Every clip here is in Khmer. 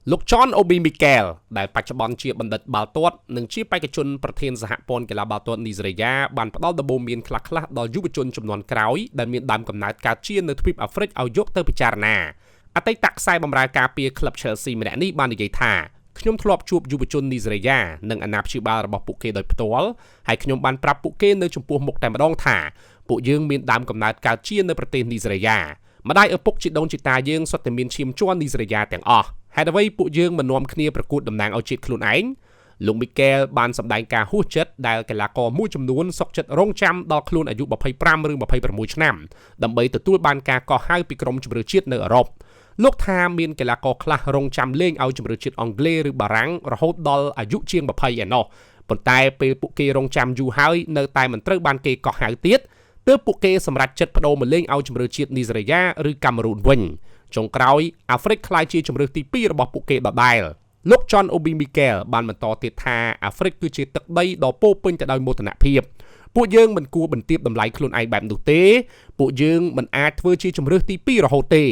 លោក John Obi Mikel ដែលបច្ចុប្បន្នជាបណ្ឌិតបាល់ទាត់និងជាបេក្ខជនប្រធានសហព័ន្ធកីឡាបាល់ទាត់នីហ្សេរីយ៉ាបានផ្ដល់ដំបូន្មានខ្លះៗដល់យុវជនជំនាន់ក្រោយដែលមានដើមកំណើតកើតជានៅទ្វីបអាហ្វ្រិកឲ្យយកទៅពិចារណាអតីតខ្សែបម្រើការពារក្លឹប Chelsea ម្នាក់នេះបាននិយាយថាខ្ញុំធ្លាប់ជួបយុវជននីហ្សេរីយ៉ានិងអាណាព្យាបាលរបស់ពួកគេដោយផ្ទាល់ហើយខ្ញុំបានប្រាប់ពួកគេនៅចំពោះមុខតែម្ដងថាពួកយើងមានដើមកំណើតកើតជានៅប្រទេសនីហ្សេរីយ៉ាម្ដាយឪពុកជីដូនជីតាយើងសុទ្ធតែមានឈាមជ័រនីហ្សេរីយ៉ាទាំងអស់ហេតុអ្វីពួកយើងមិននាំគ្នាប្រកួតតំណាងឲ្យជាតិខ្លួនឯងលោកមីកែលបានសម្ដែងការហួសចិត្តដែលកីឡាករមួយចំនួនសុខចិត្តរងចាំដល់ខ្លួនអាយុ25ឬ26ឆ្នាំដើម្បីទទួលបានការកោះហៅពីក្រុមជម្រើសជាតិនៅអឺរ៉ុបលោកថាមានកីឡាករខ្លះរងចាំលេងឲ្យជម្រើសជាតិអង់គ្លេសឬបារាំងរហូតដល់អាយុជាង20ឯណោះប៉ុន្តែពេលពួកគេរងចាំយូរហើយនៅតែមិនត្រូវបានគេកោះហៅទៀតទើបពួកគេសម្រេចចិត្តប្ដូរមកលេងឲ្យជម្រើសជាតិនីហ្សេរីយ៉ាឬកាមេរូនវិញចុងក្រោយអាហ្វ្រិកក្លាយជាជម្រើសទី2របស់ពួកគេដដែលលោក John Obi Mikel បានបន្តទៀតថាអាហ្វ្រិកគឺជាទឹកដីដ៏ពោរពេញទៅដោយមោទនភាពពួកយើងមិនគួរបន្ទាបតម្លៃខ្លួនឯងបែបនោះទេពួកយើងមិនអាចធ្វើជាជម្រើសទី2រហូតទេ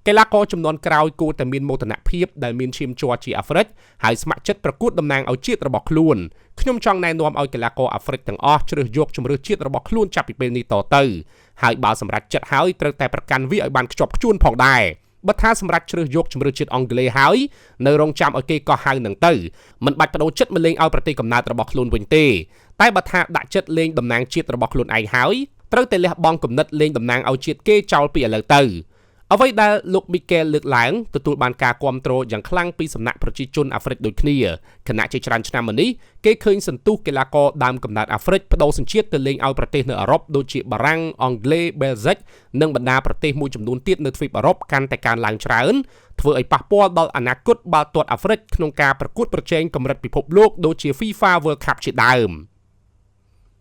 កីឡាករជំនាន់ក្រោយគួរតែមានមោទនភាពដែលមានឈាមជ័រជាអាហ្វ្រិកហើយស្ម័គ្រចិត្តប្រកួតតំណាងឲ្យជាតិរបស់ខ្លួនខ្ញុំចង់ណែនាំឲ្យកីឡាករអាហ្វ្រិកទាំងអស់ជ្រើសយកជម្រើសជាតិរបស់ខ្លួនចាប់ពីពេលនេះតទៅហើយបើសម្រេចចិត្តហើយត្រូវតែប្រកាន់វាឲ្យបានខ្ជាប់ខ្ជួនផងដែរបើថាសម្រាប់ជ្រើសយកជម្រើសជាតិអង់គ្លេសហើយនៅរងចាំឲ្យគេកោះហៅនឹងទៅមិនបាច់ប្ដូរចិត្តមកលេងឲ្យប្រទេសកំណើតរបស់ខ្លួនវិញទេតែបើថាដាក់ចិត្តលេងតំណាងជាតិរបស់ខ្លួនឯងហើយត្រូវតែលះបង់គំនិតលេងតំណាងឲ្យជាតិគេចោលពីឥឡូវទៅអ្វីដែលលោកមីកែលលើកឡើងទទួលបានការគាំទ្រយ៉ាងខ្លាំងពីសំណាក់ប្រជាជនអាហ្វ្រិកដូចគ្នាខណៈជាច្រើនឆ្នាំមកនេះគេឃើញសន្ទុះកីឡាករដើមកំណើតអាហ្វ្រិកប្ដូរសញ្ជាតិទៅលេងឲ្យប្រទេសនៅអឺរ៉ុបដូចជាបារាំងអង់គ្លេសបែលហ្សិកនិងបណ្ដាប្រទេសមួយចំនួនទៀតនៅទ្វីបអឺរ៉ុបកាន់តែកើនឡើងច្រើនធ្វើឲ្យប៉ះពាល់ដល់អនាគតបាល់ទាត់អាហ្វ្រិកក្នុងការប្រកួតប្រជែងកម្រិតពិភពលោកដូចជា FIFA World Cup ជាដើម។